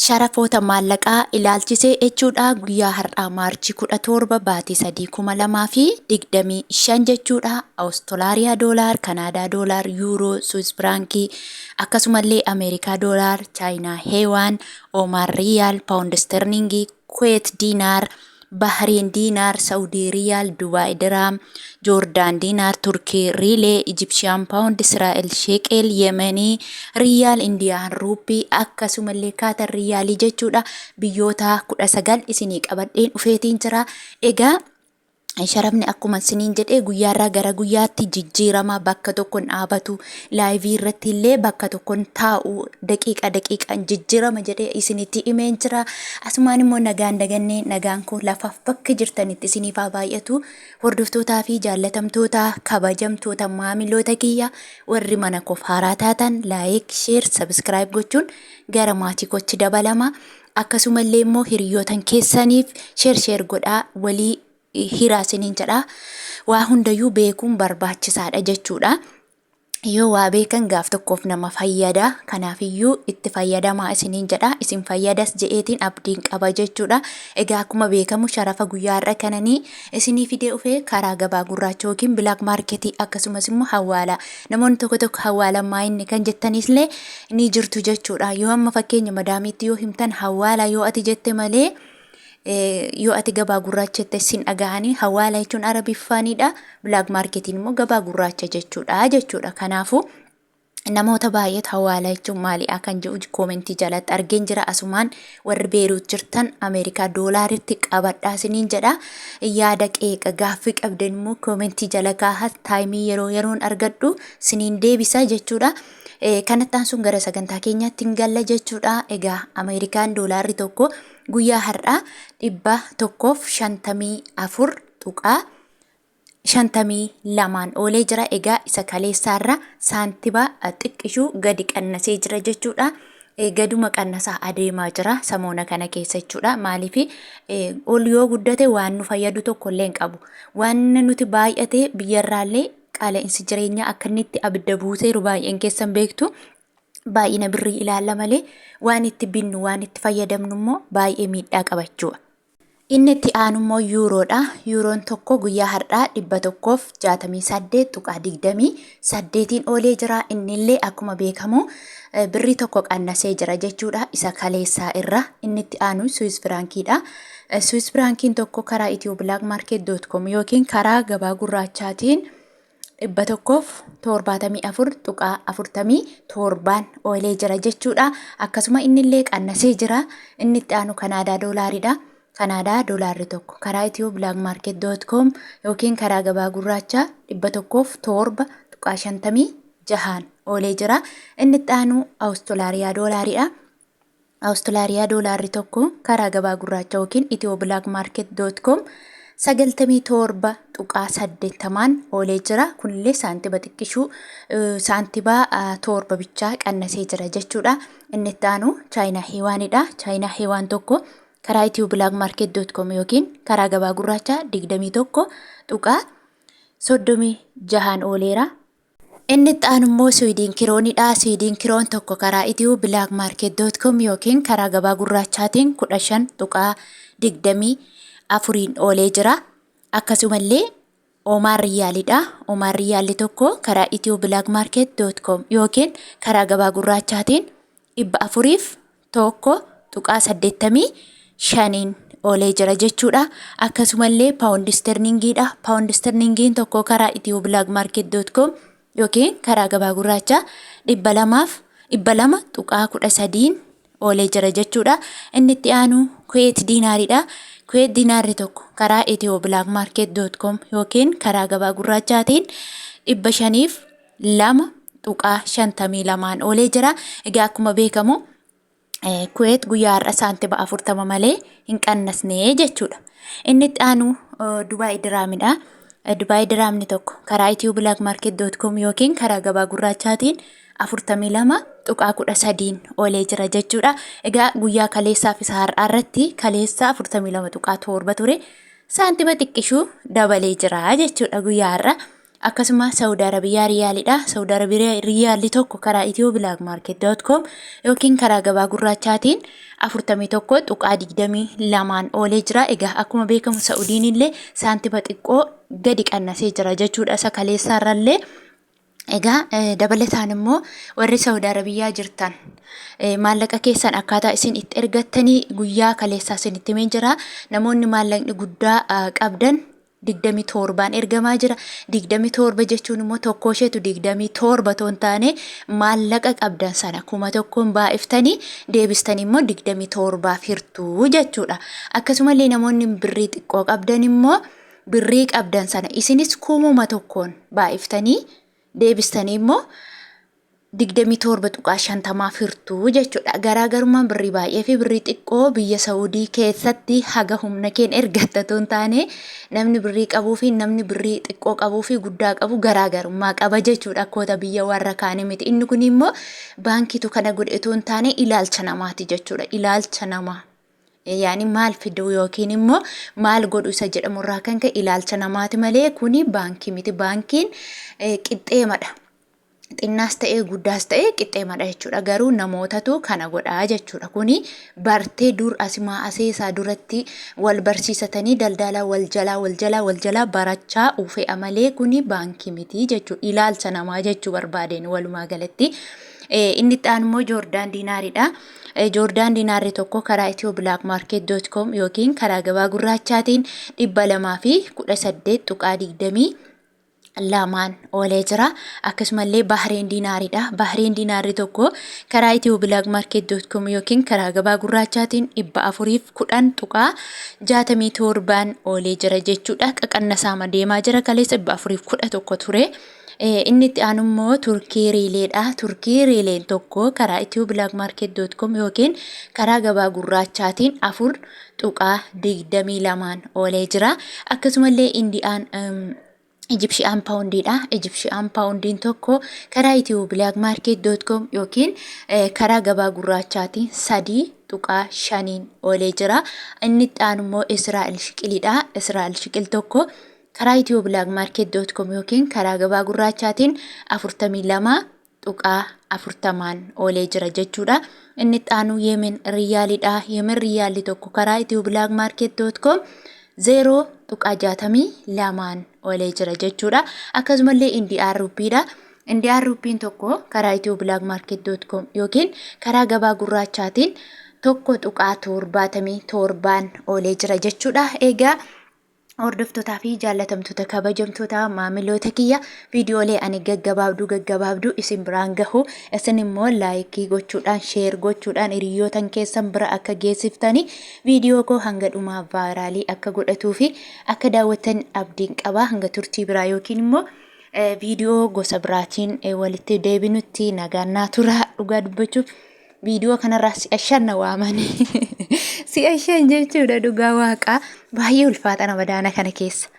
Sharafoota maallaqaa ilaalchisee jechuudha, guyyaa har'aa Maarchii 17 baatii 3 2025 jechuudha. Awustiraaliyaa doolaar, Kanaadaa doolaar, Yuuroo, Suwis firaankii, akkasumallee Ameerikaa doolaar, Chaayinaa heewaan, Oomaan riyaal, Paawund sterlingii, Kuweet diinaar, Bahriin diinaar, Saudii riyaal, Dubaay diraam, Joordaan diinaar, Turkii riilee, Ijipshiyaan paawund, Israa'el sheeqeel, Yemenii riyaal, Indiyaan ruuppii, akkasumallee Kaatar riyaalii jechuudha. Biyyoota 19 isinii qabadheen dhufeetiin jira. Egaa sharafni akkuma isiniin jedhee guyyaarraa gara guyyaatti jijjiirama, bakka tokko hin dhaabatu, live irratti illee bakka tokko hin taa'u, daqiiqa daqiiqaan jijjiirama jedhee isinitti himeen jira. Asumaan immoo nagaan dagannee, nagaan koo lafaaf bakka jirtanitti isiniif haa baay'atu. Hordoftootaa fi jaallatamtoota, kabajamtoota maamiloota kiyya, warri mana koof haaraa taatan like, share, subscribe gochuun gara maatii kootti dabalama. Akkasumallee immoo hiriyootan keessaniif share share godhaa, walii hiraa isiniin jedha. Waa hundayyuu beekuun barbaachisaadha jechuudha. Yoo waa beekan gaaf tokkoof nama fayyada. Kanaafiyyuu itti fayyadamaa isiniin jedha. Isin fayyadas je'eetiin abdiin qaba jechuudha. Egaa akkuma beekamu sharafa guyyaa har'a kananii isinii fidee dhufee karaa gabaa gurraacha yookiin black marketii, akkasumas immoo hawaalaa. Namoonni tokko tokko hawaalaan maayinni kan jettaniillee ni jirtu jechuudha. Yoo amma fakkeenya madaamiitti yoo himtan, hawaalaa yoo ati jette malee yoo ati gabaa gurraacha jette sin dhagahanii. Hawaala jechuun Arabiffaanidha. Black marketiin immoo gabaa gurraacha jechuudha. Kanaafuu namoota baay'eetu hawaala jechuun maaliidha kan jedhu commentii jalatti argeen jira. Asumaan warri Beeruut jirtan Ameerikaa doolaaritti qabadhaa isiniin jedha. Yaada, qeeqa, gaaffii qabdan immoo commentii jala kaahaa, timeii yeroo yeroon argadhu isiniin deebisa jechuudha. Kanatti aansuun gara sagantaa keenyaatti hin galla jechuudha. Egaa Ameerikaan doolaarri tokko guyyaa har'aa 154.52n oolee jira. Egaa isa kaleessaarra saantiba xiqqishuu gadi qannasee jira jechuudha. Gaduma qannasaa adeemaa jira samoona kana keessa jechuudha. Maaliif ol yoo guddate waan nu fayyadu tokko illee hin qabu. Waan nuti baay'ate biyyarraallee qaala'insi jireenyaa akka inni itti abidda buuseeru baay'een keessan beektu. Baay'ina birrii ilaalla malee waan itti binnu, waan itti fayyadamnu immoo baay'ee miidhaa qabachuudha. Inni itti aanu immoo yuuroodha. Yuuroon tokko guyyaa har'aa 168.28n oolee jira. Inni illee akkuma beekamu birrii tokko qannasee jira jechuudha. Isa kaleessaa irra. Inni itti aanu Suwis firaankiidha. Suwis firaankiin tokko karaa ethio-blackmarket.com yookiin karaa gabaa gurraachaatiin 174.47n oolee jira jechuudha. Akkasuma inni illee qannasee jira. Inni itti aanu Kanaadaa doolaariidha. Kanaadaa doolaarri tokko karaa ethio-blackmarket.com yookiin karaa gabaa gurraachaa 107.56n oolee jira. Inni itti aanu Awustiraaliyaa doolaariidha. Awustiraaliyaa doolaarri tokko karaa gabaa gurraacha yookiin ethio-blackmarket.com 97.80n oolee jira. Kunillee saantiba xiqqishuu, saantiba 7 bichaa qannasee jira jechuudha. Inni itti aanu Chaayinaa Heewaanidha. Chaayinaa Heewaan tokko karaa ethio-blackmarket.com yookiin karaa gabaa gurraachaa 21.36n ooleera. Inni itti aanu immoo Swiidin kiroonidha. Swiidin kiroon tokko karaa ethio-blackmarket.com yookiin karaa gabaa gurraachaatiin 15.24n oolee jira. Akkasumallee Oomaan Riyyaalidha. Oomaan Riyyaalli tokko karaa ethio-blackmarket.com yookiin karaa gabaa gurraachaatiin 401.85n oolee jira jechuudha. Akkasumallee paawundi sterlingiidha. Paawundi sterlingiin tokko karaa ethio-blackmarket.com yookiin karaa gabaa gurraachaa 200 200.13n oolee jira jechuudha. Inni itti aanu Kuweet diinaariidha. Kuweet diinaarri tokko karaa ethio-blackmarket.com yookiin karaa gabaa gurraachaatiin 502.52n oolee jira. Egaa akkuma beekamu Kuweet guyyaa har'a saantima 40 malee hin qannasne jechuudha. Inni itti aanu Dubaay diraamidha. Dubaay diraamni tokko karaa ethio-blackmarket.com yookiin karaa gabaa gurraachaatiin 42.13n oolee jira jechuudha. Egaa guyyaa kaleessaaf isa har'aa irratti kaleessa 42.7 ture. Saantima xiqqishuu dabalee jira jechuudha guyyaa har'a. Akkasuma Saudi Arabiyaa riyaalidha. Saudi Arabiyaa riyaalli tokko karaa ethioblakmarket.com yookiin karaa gabaa gurraachaatiin 41.22n oolee jira. Egaa akkuma beekamu Saudiin illee saantima xiqqoo gadi qannasee jira jechuudha. Isa kaleessaarrallee. Egaa dabalataan immoo warri Saudi Arabiyaa jirtan maallaqa keessan akkaataa isin itti ergattanii guyyaa kaleessaa isinitti himee jira. Namoonni maallaqni guddaa qabdan 27n ergamaa jira. 27 jechuun immoo tokkoo isheetu 27 otoo hin taane maallaqa qabdan sana 1000n baay'iftanii deebistanii immoo 27f hirtuu jechuudha. Akkasumallee namoonni birrii xiqqoo qabdan immoo birrii qabdan sana isinis 1000n baay'iftanii deebistanii immoo 27.50f hirtuu jechuudha. Garaagarummaan birrii baay'ee fi birrii xiqqoo biyya Saudii keessatti haga humna keen ergatta otoo hin taane namni birrii qabuu fi namni birrii xiqqoo qabuu fi guddaa qabu garaagarummaa qaba jechuudha. Akkoota biyya warra kaanii miti. Inni kun immoo baankiitu kana godhe otoo hin taane ilaalcha namaati jechuudha. Ilaalcha namaa. Yaani maal fiduu yookiin immoo maal godhu isa jedhamu irraa kan ka'e ilaalcha namaati malee kuni baankii miti. Baankiin qixxeemadha. Xinnaas ta'ee guddaas ta'ee qixxeemadha jechuudha. Garuu namootatu kana godhaa jechuudha. Kuni bartee dur asimaa aseesaa duratti wal barsiisatanii daldalaa wal jalaa wal jalaa wal jalaa barachaa ufe'a malee kuni baankii miti jechuudha. Ilaalcha namaa jechuu barbaadeen walumaa galatti. Inni itti aanu immoo Joordaan diinaaridha. Joordaan diinaarri tokko karaa ethioblakmarket.com yookiin karaa gabaa gurraachaatiin 218.20 lamaan oolee jira. Akkasumallee Bahreen diinaariidha. Bahreen diinaarri tokko karaa ethioblakmarket.com yookiin karaa gabaa gurraachaatiin 410.67n oolee jira jechuudha. Qaqannasaama deemaa jira. Kaleessa 411 ture. Inni itti aanu immoo Turkii riileedha. Turkii riileen tokko karaa ethioblakmarket.com yookiin karaa gabaa gurraachaatiin 4.22n oolee jira. Akkasumallee Indiyaan Ijipshiyaan paawundiidha. Ijipshiyaan paawundiin tokko karaa ethioblakmarket.com yookiin karaa gabaa gurraachaatiin 3.5n oolee jira. Inni itti aanu immoo Israa'el shiqilidha. Israa'el shiqil tokko karaa ethioblakmarket.com yookiin karaa gabaa gurraachaatiin 42.40n oolee jira jechuudha. Inni itti aanu Yemen riyyaalidha. Yemen riyyaalli tokko karaa ethioblakmarket.com 0.62n oolee jira jechuudha. Akkasumallee Indiyaan ruppiidha. Indiyaan ruppiin tokko karaa ethioblakmarket.com yookiin karaa gabaa gurraachaatiin 1.77n oolee jira jechuudha. Egaa hordoftootaa fi jaallatamtoota kabajamtoota maamiloota kiyya, viidiyoolee ani gaggabaabduu gaggabaabduu isin biraan gahu isin immoo like gochuudhaan, share gochuudhaan hiriyootan keessan bira akka geessiftanii viidiyoo koo hanga dhumaa viral akka godhatuu fi akka daawwattan abdiin qaba. Hanga turtii biraa yookiin immoo viidiyoo gosa biraatiin walitti deebinutti nagaan naa tura. Dhugaa dubbachuuf viidiyoo kanarraa si'a shan na waamanii, si'a shan jechuudha. Dhugaa waaqaa baay'ee ulfaata ramadaana kana keessa.